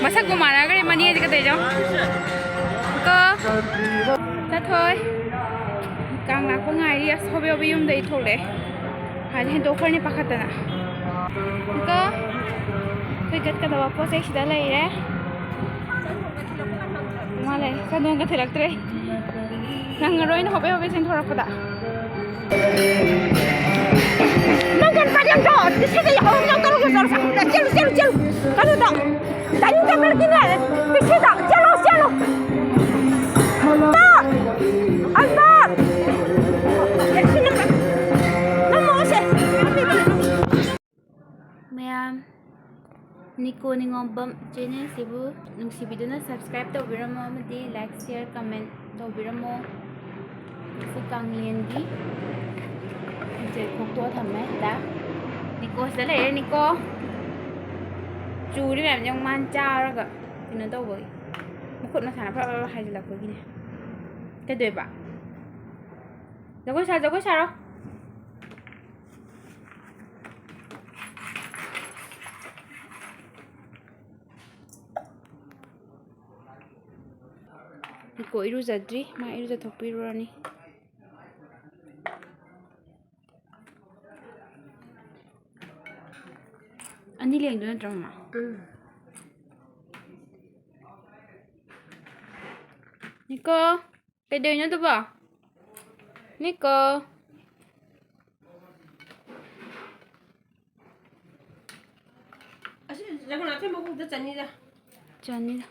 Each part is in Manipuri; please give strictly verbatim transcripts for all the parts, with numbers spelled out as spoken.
ꯃꯁꯛꯄꯨ ꯃꯥꯟꯅꯈ꯭ꯔꯦ ꯃꯅꯦꯗꯤ ꯀꯗꯩꯅꯣ꯫ ꯀꯣ꯫ ꯆꯠꯊꯣꯏ꯫ ꯀꯥꯡ ꯂꯥꯛꯄ ꯉꯥꯏꯔꯤ꯫ ꯑꯁ, ꯍꯣꯕꯦ ꯍꯣꯕꯦ ꯌꯨꯝꯗꯒꯤ ꯊꯣꯛꯂꯛꯑꯦ꯫ ꯍꯥꯏꯗꯤ ꯍꯦꯟꯗꯣꯛꯈ꯭ꯔꯅꯤ ꯄꯥꯈꯠꯇꯅ꯫ ꯀꯣ꯫ ꯑꯩꯈꯣꯏ ꯆꯠꯀꯗꯕ ꯄꯣꯠ ꯆꯩ ꯁꯤꯗ ꯂꯩꯔꯦ꯫ ꯃꯥ ꯂꯩ꯫ ꯆꯟꯗꯣꯟꯒ ꯊꯤꯜꯂꯛꯇ꯭ꯔꯦ꯫ ꯅꯪꯉꯔꯣꯏꯅ ꯍꯣꯕꯦ ꯍꯣꯕꯦ ꯆꯦꯟꯊꯣꯔꯛꯄꯗ꯫ ꯅꯪ ꯀꯩꯅꯣ ꯄꯥꯏꯔꯝꯗ꯭ꯔꯣ? ꯁꯤꯗ ꯌꯥꯍꯧꯔꯝꯗ꯭ꯔꯣ? ꯀꯩꯅꯣ ꯀꯩꯅꯣ ꯆꯠꯂꯣ, ꯆꯠꯂꯣ, ꯆꯠꯂꯣ, ꯆꯠꯂꯣ꯫ ꯀꯩꯅꯣꯗꯣ, dining tableꯒꯤꯅꯦ, ꯄꯤꯁꯤꯗ ꯆꯠꯂꯣ, ꯆꯠꯂꯣ꯫ ꯑꯜꯕꯥꯔꯠ! ꯑꯜꯕꯥꯔꯠ! ꯁꯤ ꯅꯪ, ꯅꯪ ꯃꯣꯁꯦ꯫ ꯃꯌꯥꯝ, ꯅꯤꯀꯣ ꯅꯤꯉꯣꯝꯕꯝ channelꯁꯤꯕꯨ ꯅꯨꯡꯁꯤꯕꯤꯗꯨꯅ subscribe ꯇꯧꯕꯤꯔꯝꯃꯣ ꯑꯃꯗꯤ like, share, comment ꯇꯧꯕꯤꯔꯝꯃꯣ꯫ ꯁꯤ ꯀꯥꯡꯂꯦꯟꯒꯤ ꯎꯆꯦꯛ ꯈꯣꯛꯇꯣꯛꯑ ꯊꯝꯃꯦ ꯁꯤꯗ꯫ ꯅꯤꯀꯣ ꯁꯤꯗ ꯂꯩꯔꯦ, ꯅꯤꯀꯣ꯫ ꯆꯨꯔꯤ ꯃꯌꯥꯝꯁꯦ ꯌꯦꯡꯉꯨ ꯃꯥꯅ ꯆꯥꯔꯒ ꯀꯩꯅꯣ ꯇꯧꯕꯒꯤ꯫ ꯃꯈꯨꯠ ꯃꯁꯥꯅ ꯐꯠ ꯐꯠ ꯐꯠ ꯍꯥꯏꯖꯤꯜꯂꯛꯄꯒꯤꯅꯦ꯫ ꯀꯩꯗꯧꯕ? ꯖꯒꯣꯏ ꯁꯥ-, ꯖꯒꯣꯏ ꯁꯥꯔꯣ꯫ ꯅꯤꯀꯣ ꯏꯔꯨꯖꯗ꯭ꯔꯤ, ꯃꯥ ꯏꯔꯨꯖꯊꯣꯛꯄꯤꯔꯨꯔꯅꯤ꯫ ꯑꯅꯤ ꯂꯦꯡꯗꯣꯏ ꯅꯠꯇ꯭ꯔꯣ, ꯃꯃꯥ? ꯎꯝ꯫ ꯅꯤꯀꯣ, ꯀꯩꯗꯧꯔꯤꯅꯣ ꯑꯗꯨꯕꯣ? ꯅꯤꯀꯣ꯫ ꯑꯁꯤ ꯖꯒꯅꯥꯊ ꯃꯀꯣꯛꯇ ꯆꯟꯅꯤꯗ꯫ ꯆꯟꯅꯤꯗ꯫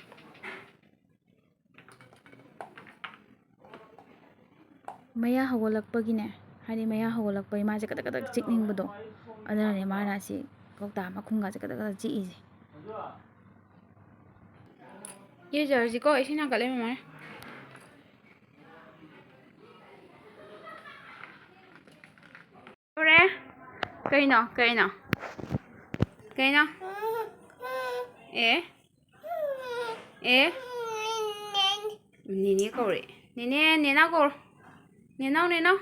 ꯃꯌꯥ ꯍꯧꯒꯠꯂꯛꯄꯒꯤꯅꯦ, ꯍꯥꯏꯗꯤ ꯃꯌꯥ ꯍꯧꯒꯠꯂꯛꯄꯒꯤ ꯃꯥꯁꯦ ꯀꯗꯛ ꯀꯗꯛ ꯆꯤꯛꯅꯤꯡꯕꯗꯣ, ꯑꯗꯨꯅꯅꯦ ꯃꯥꯅ ꯑꯁꯤ ꯀꯧꯇꯥ ꯃꯈꯨꯝꯒꯥꯁꯦ ꯀꯗꯛ ꯀꯗꯛ ꯆꯤꯛꯏꯁꯦ꯫ ꯏꯔꯨꯖꯔꯁꯤꯀꯣ, ꯏꯁꯤꯡ ꯊꯥꯡꯒꯠꯂꯦ ꯃꯃꯥꯅ꯫ ꯇꯧꯔꯦ꯫ ꯀꯩꯅꯣ? ꯀꯩꯅꯣ? ꯀꯩꯅꯣ? ꯑꯦ? ꯑꯦ? ꯅꯦꯅꯦ ꯀꯧꯔꯦ꯫ ꯅꯦꯅꯦ, ꯅꯦꯅꯥꯎ ꯀꯧꯔꯣ꯫ ꯅꯦꯅꯥꯎ, ꯅꯦꯅꯥꯎ꯫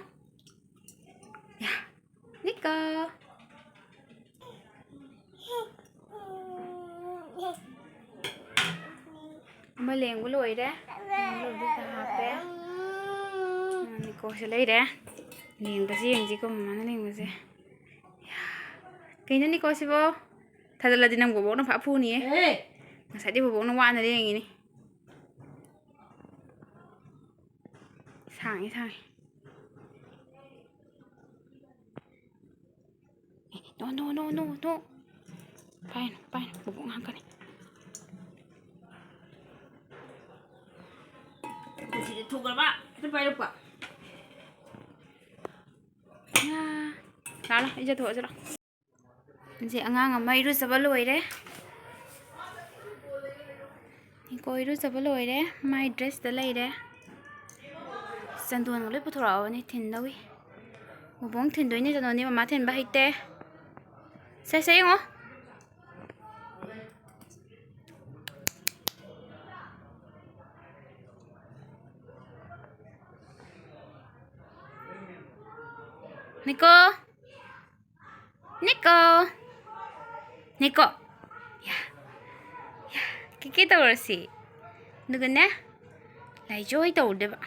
ꯌꯥ꯫ ꯅꯤꯀꯣ꯫ ꯂꯦꯡꯕ ꯂꯣꯏꯔꯦ꯫ ꯂꯦꯡꯕ ꯂꯣꯏꯕꯗꯨꯗ ꯍꯥꯞꯄꯦ꯫ ꯅꯤꯀꯣꯁꯦ ꯂꯩꯔꯦ꯫ ꯂꯦꯡꯕꯁꯦ ꯌꯦꯡꯁꯤꯀꯣ, ꯃꯃꯥꯅ ꯂꯦꯡꯕꯁꯦ꯫ ꯌꯥ, ꯀꯩꯅꯣ ꯅꯤꯀꯣꯁꯤꯕꯣ? ꯊꯥꯖꯤꯜꯂꯗꯤ ꯅꯪ ꯕꯣꯕꯣꯛꯅ ꯐꯥ ꯐꯨꯅꯤꯌꯦ꯫ ꯑꯦ! ꯉꯁꯥꯏꯗꯤ ꯕꯣꯕꯣꯛꯅ ꯋꯥꯅ ꯂꯦꯡꯉꯤꯅꯤ꯫ ꯁꯥꯡꯉꯤ, ꯁꯥꯡꯉꯤ꯫ ꯑꯦ, no, no, no, no, no. ꯄꯥꯏꯅꯨ, ꯄꯥꯏꯅꯨ, ꯕꯣꯕꯣꯛ ꯉꯥꯡꯉꯛꯀꯅꯤ꯫ ꯈꯨꯠꯁꯤꯗ ꯊꯨꯒ꯭ꯔꯕ? ꯈꯤꯇ ꯄꯥꯏꯔꯛꯄ꯫ ꯌꯥ꯫ ꯂꯥꯛꯑꯣ, ꯂꯥꯛꯑꯣ, ꯏꯖ ꯊꯣꯛꯑꯁꯤ ꯂꯥꯛꯑꯣ꯫ ꯍꯧꯖꯤꯛ ꯑꯉꯥꯡ ꯑꯃ ꯏꯔꯨꯖꯕ ꯂꯣꯏꯔꯦ꯫ ꯅꯤꯀꯣ ꯏꯔꯨꯖꯕ ꯂꯣꯏꯔꯦ꯫ ꯃꯥꯏ dress ꯇ ꯂꯩꯔꯦ꯫ ꯆꯟꯗꯣꯟꯒ ꯂꯣꯏ ꯄꯨꯊꯣꯔꯛꯑꯕꯅꯤ ꯊꯤꯟꯗꯧꯒꯤ꯫ ꯕꯣꯕꯣꯡ ꯊꯤꯟꯗꯣꯏꯅꯦ ꯆꯟꯗꯣꯟꯗꯤ, ꯃꯃꯥ ꯊꯤꯟꯕ ꯍꯩꯇꯦ꯫ ꯁꯦ, ꯁꯦ, ꯌꯦꯡꯉꯣ꯫ ꯅꯤꯀꯣ꯫ ꯅꯤꯀꯣ! ꯅꯤꯀꯣ! ꯌꯥ! ꯌꯥ! ꯀꯤꯀꯤ ꯇꯧꯔꯁꯤ꯫ ꯑꯗꯨꯒꯅꯦ, ꯂꯥꯏꯖꯣꯏ ꯇꯧꯗꯣꯏꯕ꯫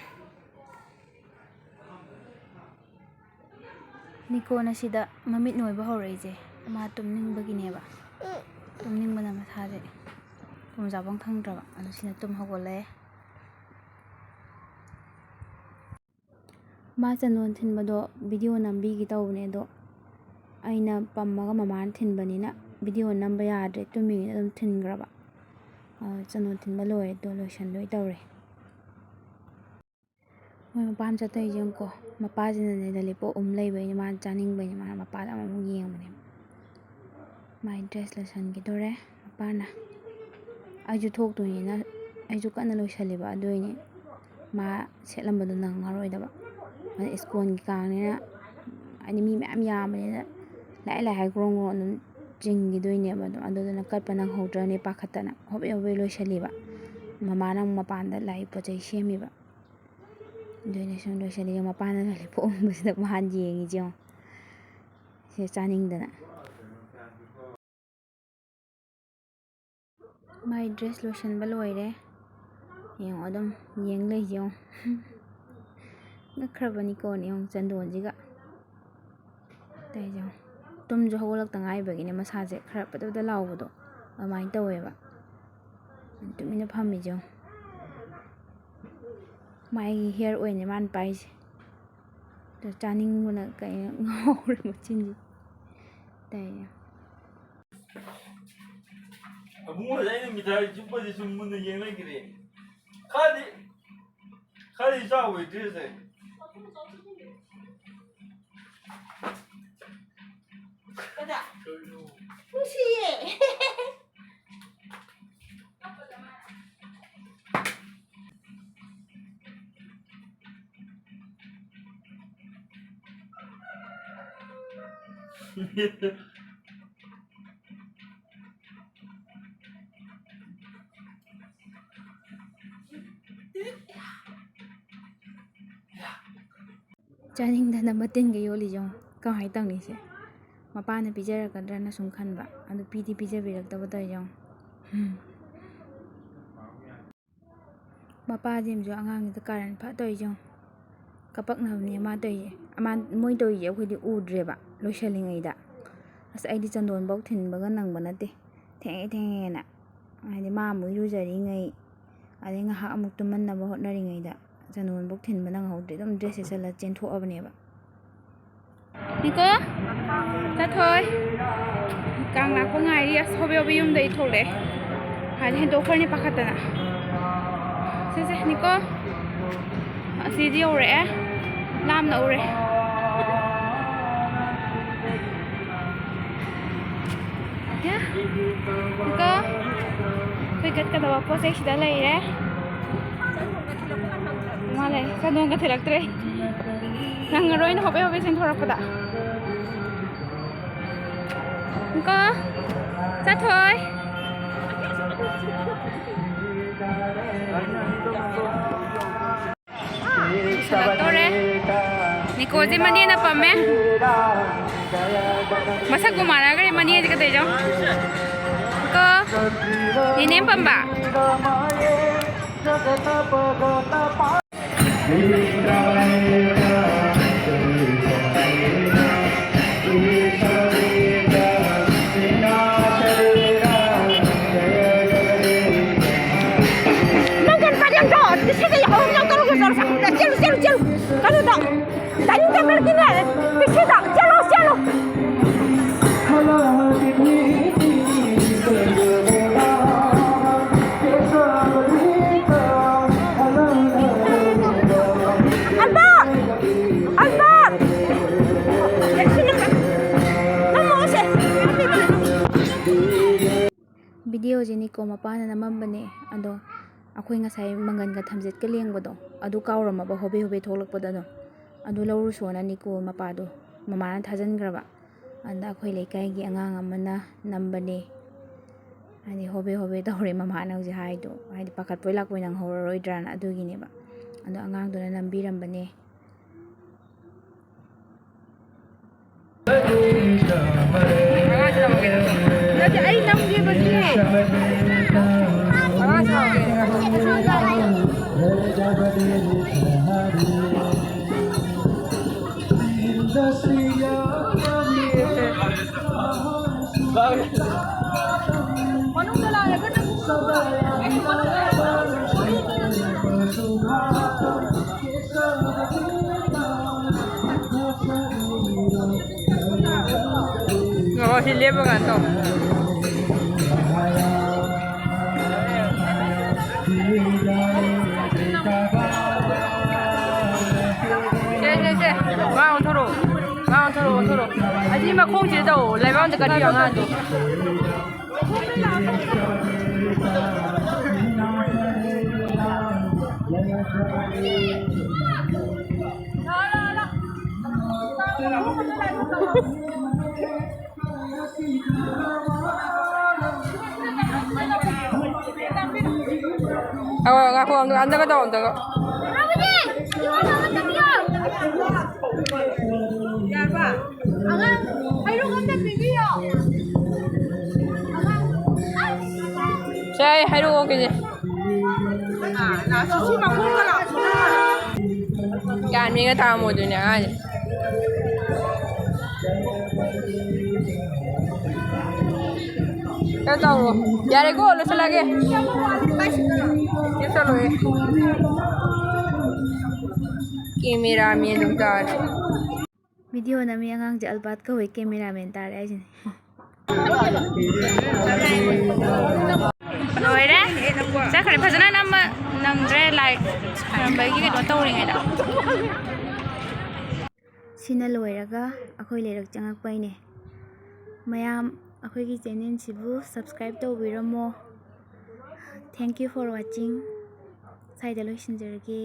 ꯅꯤꯀꯣꯅ ꯁꯤꯗ ꯃꯃꯤꯠ ꯅꯣꯏꯕ ꯍꯧꯔꯛꯏꯁꯦ ꯃꯥ ꯇꯨꯝꯅꯤꯡꯕꯒꯤꯅꯦꯕ꯫ ꯇꯨꯝꯅꯤꯡꯕꯅ ꯃꯁꯥꯁꯦ ꯇꯨꯝ ꯆꯥꯐꯝ ꯈꯪꯗ꯭ꯔꯕ꯫ ꯑꯗꯨ ꯁꯤꯅ ꯇꯨꯝ ꯍꯧꯒꯠꯂꯛꯑꯦ꯫ ꯃꯥ ꯆꯟꯗꯣꯟ ꯊꯤꯟꯕꯗꯣ video ꯅꯝꯕꯤꯒꯦ ꯇꯧꯕꯅꯦ, ꯑꯗꯣ ꯑꯩꯅ ꯄꯝꯃꯒ ꯃꯃꯥꯅ ꯊꯤꯟꯕꯅꯤꯅ video ꯅꯝꯕ ꯌꯥꯗ꯭ꯔꯦ, ꯇꯨꯝꯃꯤꯉꯩꯗ ꯑꯗꯨꯝ ꯊꯤꯟꯈ꯭ꯔꯕ꯫ ꯑ, ꯆꯟꯗꯣꯟ ꯊꯤꯟꯕ ꯂꯣꯏꯔꯦ, ꯑꯗꯣ ꯂꯣꯏꯁꯟꯗꯣꯏ ꯇꯧꯔꯦ꯫ ꯃꯣꯏ ꯃꯄꯥꯝ ꯆꯠꯇꯣꯏꯁꯦ ꯌꯦꯡꯉꯨꯀꯣ, ꯃꯄꯥꯁꯤꯅꯅꯦ lollipop ꯎꯝ ꯂꯩꯕꯩꯅꯦ, ꯃꯥꯅ ꯆꯥꯅꯤꯡꯕꯩꯅꯦ, ꯃꯥꯅ ꯃꯄꯥꯗ ꯑꯃꯨꯛ ꯌꯦꯡꯕꯅꯦ꯫ ꯃꯥꯏ dress ꯂꯣꯏꯁꯟꯈꯤꯗꯣꯔꯦ ꯃꯄꯥꯅ꯫ ꯑꯩꯁꯨ ꯊꯣꯛꯇꯣꯏꯅꯤꯅ, ꯑꯩꯁꯨ ꯀꯟꯅ ꯂꯣꯏꯁꯜꯂꯤꯕ, ꯑꯗꯨꯏꯅꯦ ꯃꯥ ꯁꯦꯠꯂꯝꯕꯗꯣ ꯅꯪꯉꯔꯣꯏꯗꯕ꯫ ꯑꯗ ꯁ꯭ꯀꯣꯟꯒꯤ ꯀꯥꯡꯅꯤꯅ, ꯍꯥꯏꯗꯤ ꯃꯤ ꯃꯌꯥꯝ ꯌꯥꯝꯕꯅꯤꯅ ꯂꯥꯛꯑꯦ ꯂꯥꯛꯑꯦ ꯍꯥꯏ ꯒ꯭ꯔꯣꯡ ꯒ꯭ꯔꯣꯡ ꯑꯗꯨꯝ ꯆꯤꯡꯈꯤꯗꯣꯏꯅꯦꯕ꯫ ꯑꯗꯨꯝ ꯑꯗꯨꯗꯨꯅ ꯀꯠꯄ ꯅꯪꯍꯧꯗ꯭ꯔꯅꯦ ꯄꯥꯈꯠꯇꯅ ꯍꯣꯕꯦ ꯍꯣꯕꯦ ꯂꯣꯏꯁꯜꯂꯤꯕ꯫ ꯃꯃꯥꯅ ꯑꯃꯨꯛ ꯃꯄꯥꯟꯗ ꯂꯥꯏ ꯄꯣꯠ ꯆꯩ ꯁꯦꯝꯃꯤꯕ꯫ ꯑꯗꯨꯏꯅꯦ ꯁꯨꯝ ꯂꯣꯏꯁꯜꯂꯤꯒ ꯃꯄꯥꯅ lollipop ꯎꯝꯕꯁꯤꯗ ꯃꯥꯅ ꯌꯦꯡꯉꯤꯁꯦ ꯌꯦꯡꯉꯣ꯫ ꯁꯤ ꯆꯥꯅꯤꯡꯗꯅ꯫ ꯃꯥꯏ dress ꯂꯣꯏꯁꯟꯕ ꯂꯣꯏꯔꯦ꯫ ꯌꯦꯡꯉꯣ, ꯑꯗꯨꯝ ꯌꯦꯡ ꯂꯩꯁꯦ ꯌꯦꯡꯉꯣ꯫ ꯉꯛꯈ꯭ꯔꯕꯅꯤꯀꯣ ꯌꯦꯡꯉꯣ, ꯆꯟꯗꯣꯟꯁꯤꯒ꯫ ꯇꯧꯔꯤꯁꯦ ꯌꯦꯡꯉꯣ꯫ ꯇꯨꯝꯁꯨ ꯍꯧꯒꯠꯂꯛꯇ ꯉꯥꯏꯕꯒꯤꯅꯦ, ꯃꯁꯥꯁꯦ ꯈꯔ ꯄꯗꯕꯗ ꯂꯥꯎꯕꯗꯣ ꯑꯗꯨꯃꯥꯏꯅ ꯇꯧꯋꯦꯕ꯫ ꯇꯨꯃꯤꯟꯅ ꯐꯝꯃꯤꯁꯦ ꯌꯦꯡꯉꯣ꯫ ꯃꯥꯒꯤ ꯍꯤꯌꯔ ꯑꯣꯏꯅ ꯃꯥꯅ ꯄꯥꯏꯁꯦ꯫ ꯑꯗꯣ ꯆꯥꯅꯤꯡꯕꯅ ꯀꯩꯅꯣ ꯉꯥꯎꯔꯦ ꯃꯆꯤꯟꯁꯦ꯫ ꯇꯧꯔꯤꯁꯦ ꯌꯦꯡꯉꯣ꯫ ꯑꯕꯨꯡꯉꯣꯁꯦ ꯑꯩꯅ ꯃꯤꯊꯥꯏ ꯆꯨꯞꯄꯁꯦ ꯁꯨꯝ ꯃꯨꯟꯅ ꯌꯦꯡ ꯂꯩꯈ꯭ꯔꯦ꯫ ꯈꯔꯗꯤ, ꯈꯔꯗꯤ ꯆꯥꯎꯕ ꯗ꯭ꯔꯦꯁꯁꯦ꯫ ꯅꯨꯡꯁꯤꯌꯦ꯫ ꯆꯥꯅꯤꯡꯗꯅ ꯃꯇꯤꯟꯒ ꯌꯣꯠꯂꯤ ꯌꯦꯡꯉꯣ꯫ ꯀꯃꯥꯏꯅ ꯇꯧꯅꯤ ꯁꯦ? ꯃꯄꯥꯅ ꯄꯤꯖꯔꯛꯀꯗ꯭ꯔꯅ ꯁꯨꯝ ꯈꯟꯕ, ꯑꯗꯨ ꯄꯤꯗꯤ ꯄꯤꯖꯕꯤꯔꯛꯇꯕ ꯇꯧꯔꯤ ꯌꯦꯡꯉꯣ꯫ ꯍꯨꯝ꯫ ꯃꯄꯥꯁꯤꯃꯁꯨ ꯑꯉꯥꯡꯁꯤꯗ ꯀꯥꯔꯟ ꯐꯠ ꯇꯧꯔꯤ ꯌꯦꯡꯉꯣ꯫ ꯀꯄꯛꯅꯕꯅꯦ ꯃꯥ ꯇꯧꯔꯤꯁꯦ꯫ ꯃꯥ, ꯃꯣꯏ ꯇꯧꯔꯤꯁꯦ ꯑꯩꯈꯣꯏꯗꯤ ꯎꯗ꯭ꯔꯦꯕ ꯂꯣꯏꯁꯤꯜꯂꯤꯉꯩꯗ꯫ ꯑꯁ, ꯑꯩꯗꯤ ꯆꯟꯗꯣꯟꯐꯧ ꯊꯤꯟꯕꯒ ꯅꯪꯕ ꯅꯠꯇꯦ꯫ ꯊꯦꯡꯉꯦ ꯊꯦꯡꯉꯦꯅ꯫ ꯍꯥꯏꯗꯤ ꯃꯥ ꯑꯃꯨꯛ ꯏꯔꯨꯖꯔꯤꯉꯩ, ꯑꯗꯩ ꯉꯥꯏꯍꯥꯛ ꯑꯃꯨꯛ ꯇꯨꯝꯍꯟꯅꯕ ꯍꯣꯠꯅꯔꯤꯉꯩꯗ ꯆꯟꯗꯣꯟꯐꯧ ꯊꯤꯟꯕ ꯅꯪꯍꯧꯗ꯭ꯔꯦ꯫ ꯑꯗꯨꯝ ꯗ꯭ꯔꯦꯁ ꯁꯦꯠꯆꯜꯂ ꯆꯦꯟꯊꯣꯛꯑꯕꯅꯦꯕ꯫ ꯅꯤꯀꯣ, ꯆꯠꯊꯣꯏ꯫ ꯀꯥꯡ ꯂꯥꯛꯄ ꯉꯥꯏꯔꯤ꯫ ꯑꯁ, ꯍꯣꯕꯦ ꯍꯣꯕꯦ ꯌꯨꯝꯗꯒꯤ ꯊꯣꯛꯂꯛꯑꯦ꯫ ꯍꯥꯏꯗꯤ ꯍꯦꯟꯗꯣꯛꯈ꯭ꯔꯅꯤ ꯄꯥꯈꯠꯇꯅ꯫ ꯁꯦ, ꯁꯦ, ꯅꯤꯀꯣ꯫ ꯑꯁꯤꯗꯤ ꯌꯧꯔꯛꯑꯦ꯫ ꯂꯥꯞꯅ ꯎꯔꯦ꯫ ꯌꯥ꯫ ꯅꯤꯀꯣ꯫ ꯑꯩꯈꯣꯏ ꯀꯠꯀꯗꯕ ꯄꯣꯠ ꯆꯩ ꯁꯤꯗ ꯂꯩꯔꯦ꯫ ꯃꯥ ꯂꯩ꯫ ꯆꯟꯗꯣꯟꯒ ꯊꯤꯜꯂꯛꯇ꯭ꯔꯦ꯫ ꯅꯪꯉꯔꯣꯏꯅ ꯍꯣꯕꯦ ꯍꯣꯕꯦ ꯆꯦꯟꯊꯣꯔꯛꯄꯗ꯫ ꯀꯣ, ꯆꯠꯊꯣꯏ꯫ ꯁꯤꯜꯂꯛꯇꯣꯔꯦ꯫ ꯅꯤꯀꯣꯁꯦ ꯃꯅꯦꯅ ꯄꯝꯃꯦ꯫ ꯃꯁꯛꯄꯨ ꯃꯥꯟꯅꯈ꯭ꯔꯦ ꯃꯅꯦꯁꯦ ꯀꯩꯗꯧꯔꯤꯅꯣ? ꯀꯣ, ꯅꯦꯅꯦ ꯄꯝꯕ꯫ ꯅꯪ ꯀꯩꯅꯣ ꯄꯥꯏꯔꯛꯇ꯭ꯔꯣ? ꯁꯤꯗ ꯌꯥꯍꯧꯔꯝꯅ ꯀꯩꯅꯣ ꯇꯧꯔ ꯆꯠꯂꯨ, ꯆꯠꯂꯨ, ꯆꯠꯂꯨ꯫ ꯀꯩꯅꯣꯗ, dining tableꯒꯤꯅꯦ, ꯄꯤꯁꯤꯗ ꯆꯠꯂꯣ, ꯆꯠꯂꯣ꯫ ꯑꯜꯕꯥꯔꯠ! ꯑꯜꯕꯥꯔꯠ! ꯅꯪ ꯃꯣꯁꯦ꯫ Videoꯁꯦ ꯅꯤꯀꯣ ꯃꯄꯥꯅ ꯅꯝꯃꯝꯕꯅꯦ, ꯑꯗꯣ ꯑꯩꯈꯣꯏ ꯉꯁꯥꯏ ꯃꯪꯒꯟꯒ ꯊꯝꯆꯦꯠꯀ ꯂꯦꯡꯕꯗꯣ, ꯑꯗꯨ ꯀꯥꯎꯔꯝꯃꯕ, ꯍꯣꯕꯦ ꯍꯣꯕꯦ ꯊꯣꯛꯂꯛꯄꯗ ꯑꯗꯣ, ꯑꯗꯨ ꯂꯧꯔꯨꯁꯣꯅ ꯅꯤꯀꯣ ꯃꯄꯥꯗꯣ ꯃꯃꯥꯅ ꯊꯥꯖꯤꯟꯈ꯭ꯔꯕ꯫ ꯑꯗ ꯑꯩꯈꯣꯏ ꯂꯩꯀꯥꯏꯒꯤ ꯑꯉꯥꯡ ꯑꯃꯅ ꯅꯝꯕꯅꯦ, ꯍꯥꯏꯗꯤ ꯍꯣꯕꯦ ꯍꯣꯕꯦ ꯇꯧꯔꯦ ꯃꯃꯥꯅ ꯍꯧꯖꯤꯛ ꯍꯥꯏꯗꯣ, ꯍꯥꯏꯗꯤ ꯄꯥꯈꯠꯄꯣꯏ ꯂꯥꯛꯄꯣꯏ ꯅꯪꯍꯧꯔꯔꯣꯏꯗ꯭ꯔꯥꯅ, ꯑꯗꯨꯒꯤꯅꯦꯕ꯫ ꯑꯗꯣ ꯑꯉꯥꯡꯗꯨꯅ ꯅꯝꯕꯤꯔꯝꯕꯅꯦ꯫ ꯅꯠꯇꯦ, ꯑꯩ ꯅꯝꯒꯦꯕ ꯁꯤ꯫ ꯃꯅꯨꯡꯗ ꯂꯥꯛꯑꯦ꯫ ꯉꯥꯏꯈꯣ, ꯁꯤ ꯂꯦꯞꯄ ꯀꯥꯟꯗ ꯇꯧ꯫ ꯁꯦ, ꯁꯦ, ꯁꯦ꯫ ꯃꯥ ꯑꯣꯟꯊꯣꯔꯛꯑꯣ꯫ ꯃꯥ ꯑꯣꯟꯊꯣꯔꯛꯑꯣ, ꯑꯣꯟꯊꯣꯔꯛꯑꯣ꯫ ꯑꯁꯤ ꯃꯈꯣꯡꯁꯤꯗ ꯇꯧꯑꯣ꯫ ꯂꯩꯕꯥꯛ ꯑꯝꯇ ꯀꯠꯄꯤꯌꯣ ꯑꯉꯥꯡꯗꯣ꯫ ꯑꯧ, ꯉꯥꯏꯈꯣ, ꯑꯝꯇꯒ ꯇꯧ, ꯑꯝꯇꯒ꯫ ꯌꯥꯔꯕ? ꯑꯉꯥꯡ, ꯍꯩꯔꯨꯛ ꯑꯝꯇ ꯄꯤꯕꯤꯌꯣ꯫ ꯑꯉꯥꯡ, ꯑꯁ! ꯁꯦ, ꯑꯩ ꯍꯩꯔꯨꯛ ꯑꯣꯛꯀꯦꯁꯦ꯫ ꯒ꯭ꯌꯥꯟ ꯃꯦꯟꯒ ꯇꯥꯔꯝꯃꯣꯏꯗꯣꯏꯅꯦ ꯑꯉꯥꯡꯁꯦ꯫ ꯀꯩꯅꯣ ꯇꯧꯔꯣ꯫ ꯌꯥꯔꯦꯀꯣ, ꯂꯣꯏꯁꯤꯜꯂꯒꯦ꯫ ꯂꯣꯏꯁꯤꯜꯂꯣꯍꯦ꯫ ꯀꯦꯃꯦꯔꯥꯃꯦꯟ ꯑꯗꯨꯝ ꯇꯥꯔꯦ꯫ ꯚꯤꯗꯤꯑꯣ ꯅꯝꯃꯤ ꯑꯉꯥꯡꯁꯦ ꯑꯜꯕꯥꯔꯠ ꯀꯧꯋꯦ, ꯀꯦꯃꯦꯔꯥꯃꯦꯟ ꯇꯥꯔꯦ ꯍꯥꯏꯁꯤꯅꯦ꯫ ꯂꯣꯏꯔꯦ꯫ ꯆꯠꯈ꯭ꯔꯦ꯫ ꯐꯖꯅ ꯅꯝꯕ ꯅꯪꯗ꯭ꯔꯦ, ꯂꯥꯏꯛ ꯈꯣꯏꯔꯝꯕꯒꯤ ꯀꯩꯅꯣ ꯇꯧꯔꯤꯉꯩꯗ꯫ ꯁꯤꯅ ꯂꯣꯏꯔꯒ ꯑꯩꯈꯣꯏ ꯂꯩꯔꯛ ꯆꯪꯉꯛꯄꯩꯅꯦ꯫ ꯃꯌꯥꯝ ꯑꯩꯈꯣꯏꯒꯤ ꯆꯦꯅꯦꯜꯁꯤꯕꯨ subscribe ꯇꯧꯕꯤꯔꯝꯃꯣ꯫ Thank you for watching꯫ ꯁ꯭ꯋꯥꯏꯗ ꯂꯣꯏꯁꯤꯟꯖꯔꯒꯦ꯫